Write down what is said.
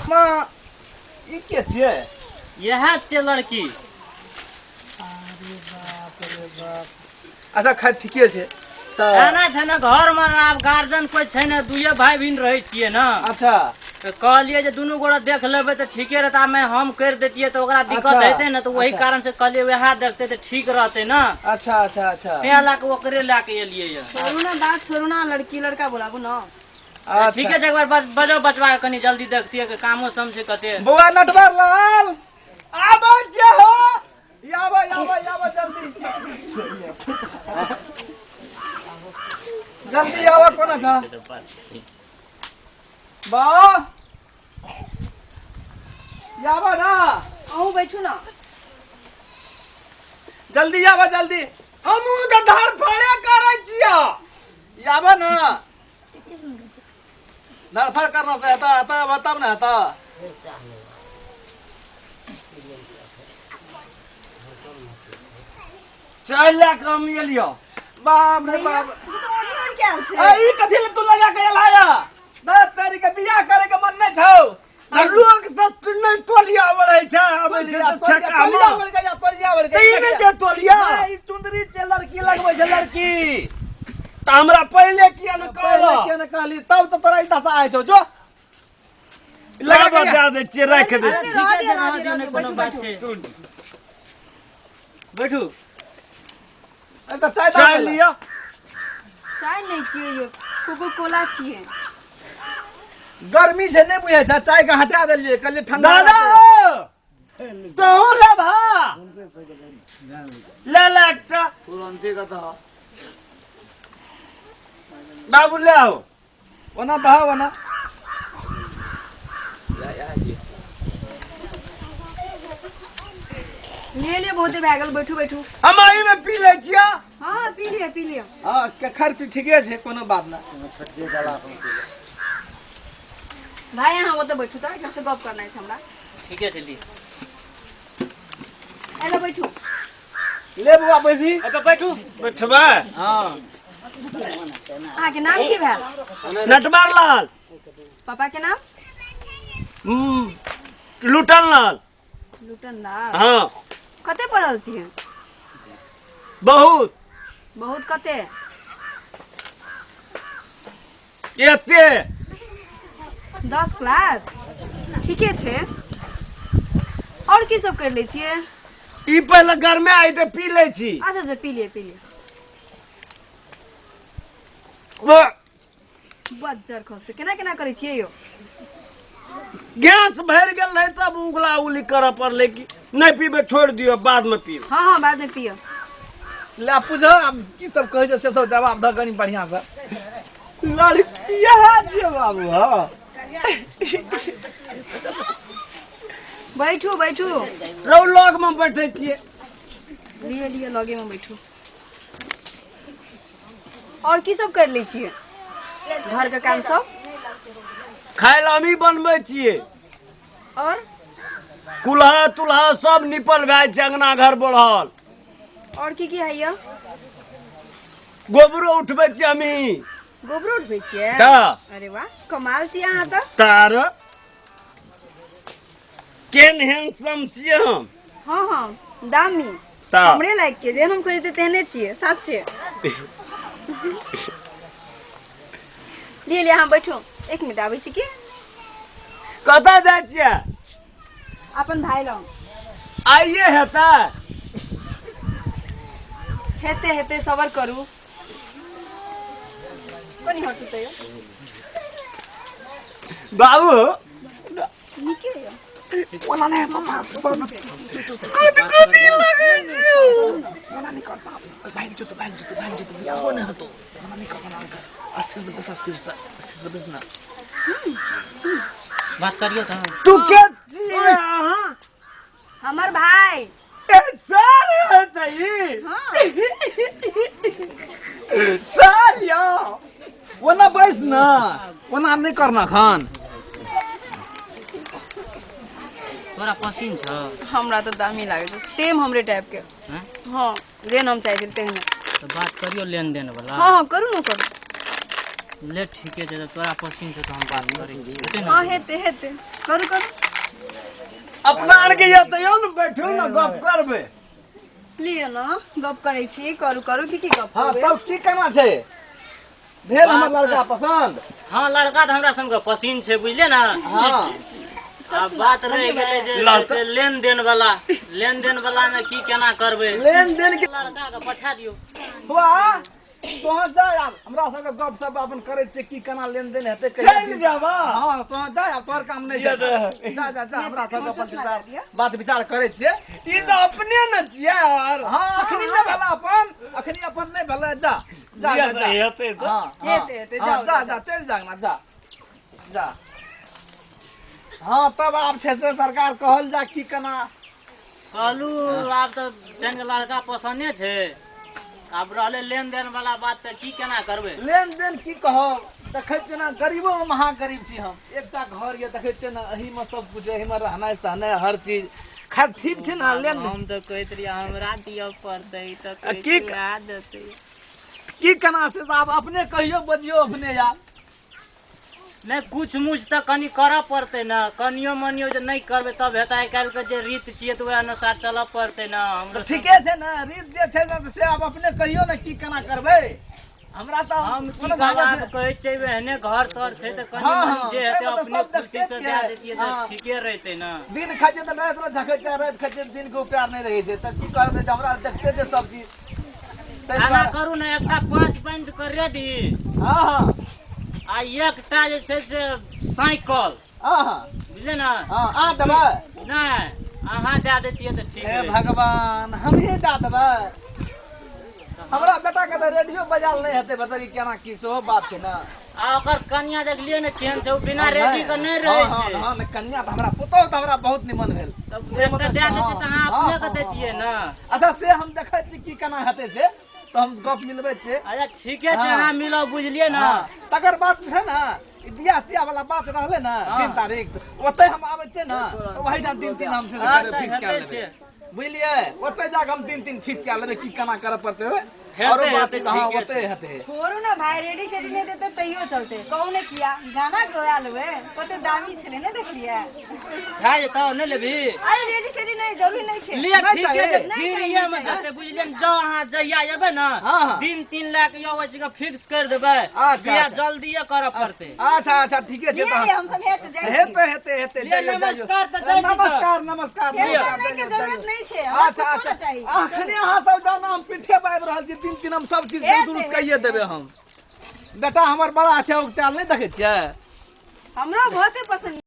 माँ ई के छियै इएह छियै लड़की अच्छा खैर ठीके छै तऽ एना छै ने घरमे आब गार्जियन कोइ छै ने दुइये भाय बहिन रहै छियै ने अच्छा तऽ कहलियै जे दुनू गोरा देख लेबै तऽ ठीके रहतै आब हम करि दैतियै तऽ ओकरा दिक्कत अच्छा, हेतै ने तऽ ओहि अच्छा। कारण से कहलियै वएह देखतै तऽ ठीक रहतै ने अच्छा अच्छा अच्छा तें लए कऽ ओकरे लए कऽ एलियै यऽ छोड़ू ना बात छोड़ू ना लड़की लड़का बोलाबू ना अच्छा ठीके छै एक बार बजाउ बचबा के कनि जल्दी देखतियै कि कामो समझे कते बौआ नटवर लाल आबै छियै हो आबै आबै आबै जल्दी जल्दी आबै कोना छ बा आबै ना अहूँ बैठू ना जल्दी आबै जल्दी हमहूँ तऽ धड़फड़े करै छियै आबै ना धड़फड़ करना से हेता हेता तब ना हेता चाय लए कऽ हम एलियो बाप रे भैया बाप तू तऽ ओढ़नी ओढ़ के आयल छै ए ई कथी ले तू लगा के एला या दस तारीख के बियाह करे के मन नहीं छौ आ लोग सब नहि तोलिया बढ़ै छै आबै छै तऽ छक्का तोलिया मे बढ़ गया तोलिया बढ़ तऽ ई नहि छै तोलिया ई चुंदरी छै लड़की लगबै छै लड़की तऽ हमरा पहिले किया ने पहिले कहलह किया ने कहली तब तऽ तोरा ई दशा आइ छौ जो लगा लगा के दए दै छियै राखि दै अरे, छियै रह ठीके दिअ, छै रह रहऽ दिअ, दियौ रह नहि दिअ, कोनो बैठू, बात बैठू। छै बैठू ए तऽ चाय चाय दऽ लिअ चाय नहि छियै यौ कोको कोला छियै गर्मी छै नहि बुझै छै चाय के हटा देलियै कहलियै ठंडा दादा रहतै। तोहूँ ले भा ले ले एकटा तुरन्ते कतऽ बाबू ले आओ ओना दह ओना ले लिअ बहुते भए गेल बैठू बैठू हम एहिमे पी लै छियै हँ हँ पी लिअ पी लिअ हँ खैर ठीके छै कोनो बात नहि भाय अहाँ ओतऽ बैठू तऽ एकरा से गप करनाइ छै हमरा ठीके छै ली एना बैठू ले बौआ बैसी एतऽ बैठू बैठबै हँ अहाँके नाम की भेल नटवर लाल पापा के नाम लुटन लाल लुटन लाल हाँ कते पढ़ल छियै बहुत बहुत कते एते 10 क्लास ठीके छै और की सब कर लै छियै ई पहिले गरमे आई तऽ पी लै छी अच्छा अच्छा पी लिअ पी लिअ वाह, बज्जर खसे केना केना करै छियै यौ गैस भरि गेल रहै तब उगला उगली करऽ पड़लै कि नहि पीबै छोड़ि दियौ बादमे पीब हँ हँ बादमे पियब ले पूछ आब की सब कहै छै से सब जवाब दऽ कनि बढ़िआँ से लड़की जे बाबू हँ बैठू बैठू रौ लगमे बैठै छियै लिअ लिअ लगेमे बैठू और की सब कर लै छियै घरके काम सब खाय लए हमही बनबै छियै और कुल्हा तुल्हा सब निपल भए जाइ छै अंगना घर बढ़ल और की की है गोबरो उठबै छियै हमही गोबरो उठबै छियै तऽ अरे वाह कमाल छियै अहाँ तऽ तार केहन हैंडसम छियै हम हँ हँ दामी तऽ हमरे लायक के जेहन हम खोजते तेहने छियै साथ छियै लिअ लिअ अहाँ बैठू एक मिनट आबै छी की कतऽ जाइ छियै अपन भाय लग आइए हेतै हेतै हेतै सबर करू कनि हटू तऽ यौ बाबू नीके यौ ओना नहि मामा कुदकुदी लगै छै ओना नहि कर बाप भागि जेतौ भागि जेतौ भागि जेतौ बियाहो नहि हेतौ ओना नहि कर ओना नहि कर अस्थिर से बस अस्थिर से अस्थिर से बस ना बात करियौ तऽ तू के छियै अहाँ हमर भाय ए सर हेतै ई हाँ सर यौ ओना बैस ना ओना नहि करना खान तोरा पसिन छौ हमरा तऽ दामी लागै छै सेम हमरे टाइप के हैं? हाँ जेहन हम चाहै छली तेहने तऽ बात करियौ लेन देन वाला। हँ हँ, करू ने, करू। ले, ठीके छै, तऽ तोरा पसिन छौ तऽ हम बात करै छी, हेतै ने? हँ, हेतै हेतै, करू करू। अपना आरके यऽ तऽ यौ ने, बैठू ने, गप करबै। लिअ ने, गप करै छी, करू करू, की की गप हँ करबै? तब की केना छै? भेल हमर लड़का पसन्द? हँ, लड़का तऽ हमरा सबके पसिन छै, बुझलियै ने? हँ। आब बात रहि गेलै जे लड़का- से लेन देन वाला, लेन देन वाला मे की केना करबै? लेन देन के लड़का के पठा दियौ। बौआ, तोहर जा, आब हमरा सबके गप सप अपन करै छियै, की केना लेन देन हेतै कहिया। चलि जाबा। हँ, तोहर जा, आब तोहर काम नहि छै। जा जा जा, हमरा सबके अपन विचार बात विचार करै छियै। ई तऽ अपने ने छियै यार। हँ, अखनी नहि भेलै अपन, अखनी अपन नहि भेलै। जा जा जा जा। हेतै तऽ। हँ हँ। हेतै, हेतै, हँ, जाउ, जा जाउ। जा, चलि जा अंगना, जा जा। हँ, तब आब छै से सरकार, कहल जा की केना? कहलू, आब तऽ चंग लड़का पसन्दे छै, आब रहलै लेन देन वाला बात, तऽ की केना करबै? लेन देन की कहब, देखै छियै ने, गरीबो महा गरीब छी हम। एकटा घर यऽ, देखै छियै ने, एहिमे सब कुछ, एहिमे रहनाइ सहनाइ हर चीज। खैर, ठीक छै ने लेन हम तऽ कहैत रहियै हमरा दिअ पड़तै, तऽ आ की कहै देतै। की केना से तऽ आब अपने कहियौ, बजियौ अपने यार। नहि, कुछ मुछ तऽ कनि करऽ पड़तै ने, कनियो मनियो जे नहि करबै तब हेतै? आइ काल्हिके जे रीत छियै तऽ ओहि अनुसार चलऽ पड़तै ने हमरो। तऽ ठीके छै ने, रीत जे छै ने, से आब अपने कहियौ ने, की केना करबै? हमरा तऽ हम की कोनो कहब, भागस आब कहै छियै, एहने घर तर छै तऽ कनि हँ, मनि हँ, जे हेतै ताहिमे तऽ अपने सब खुशी देखते से छियै। दए दैतियै तऽ हँ। ठीके रहितै ने। दिन खाइ छै तऽ राति मे झकै छै, राति खाइ छै दिन के प्यार नहि रहै छै, तऽ की करबै? तऽ हमरा देखते छै सब चीज, ताहि एना दुआरे। करू ने, एकटा 5 बनि कऽ रेडी हँ हँ आ एकटा जे छै से साइकिल। हँ हँ बुझलियै ने? हँ, आ देबै? नहि, अहाँ दए दैतियै तऽ ठीक हे रहितै। भगवान, हमही दए देबै? हमरा बेटा के तऽ रेडियो बजाल नहि हेतै, बतरी केना की, सेहो बात छै ने। आ ओकर कनिया देखलियै ने केहन छै, ओ बिना रेडी के नहि रहै हँ, छै। हँ, नहि, कनिया तऽ हमरा पुतोहु तऽ हमरा बहुत निमन भेल। तब एहिमे एकटा तऽ दए देतै तऽ अहाँ हँ, अपने के हँ, दैतियै हँ, ने। अच्छा, से हम देखै छी की केना हेतै, से तऽ हम गप मिलबै छियै। अच्छा, ठीके छै। हँ। अहाँ मिलो, बुझलियै ने? हँ, तकर बाद छै ने, ई बियाह तियाह वाला बात रहलै ने, हँ। दिन तारीख ओतै हम आबै छियै ने, तऽ ओहिठाम दिन तीन हम से अच्छा, फिक्स कए हेतै लेबै से। बुझलियै? ओतै जाके हम दिन तीन फिक्स कए लेबै, की केना करऽ पड़तै। हेतै, आरो बात हेतै, हँ, ठीके ओतै छै। हेतै। छोड़ू ने भाय, रेडी सेडी नहि देतै तैयो चलतै। कहू ने, किया गाना गवा लेबै, कते दामी छलै, नहि देखलियै? भए जेतौ, नहि लेबही? अरे, रेडी सेडी नहि, जरूरी नहि छै। लिअ। नहि ठीके चाही। छै। नहि फिर चाही, ये नहि मे हेतै, बुझलियै ने? जाउ, अहाँ जहिया एबै ने, हँ, हँ। दिन तीन लए कऽ यौ, ओहि जगह फिक्स करि देबै। अच्छा, बियाह अच्छा। जल्दिए करऽ पड़तै। अच्छा अच्छा, ठीके छै। लिअ, तऽ लिअ, हम सब हेत जाइ छी। हेतै हेतै हेतै। लिअ, जाइयो जाइयो। नमस्कार, तऽ जाइ छी तऽ। नमस्कार नमस्कार। टेंशन नमस्कार, नहि के जाइयो, जरूरत जाइयो। नहि छै, हमरा अच्छा कुछो अच्छा नहि चाही। अखने अहाँ सब जाउ ने, हम पीठे पर आबि रहल छी। दिन तीन हम सब चीज हेतै, दुरुस्त कहिए देबै हम। बेटा हमर बड़ा छै, उगतायल नहि देखै छियै? हमरो बहुते पसन्द।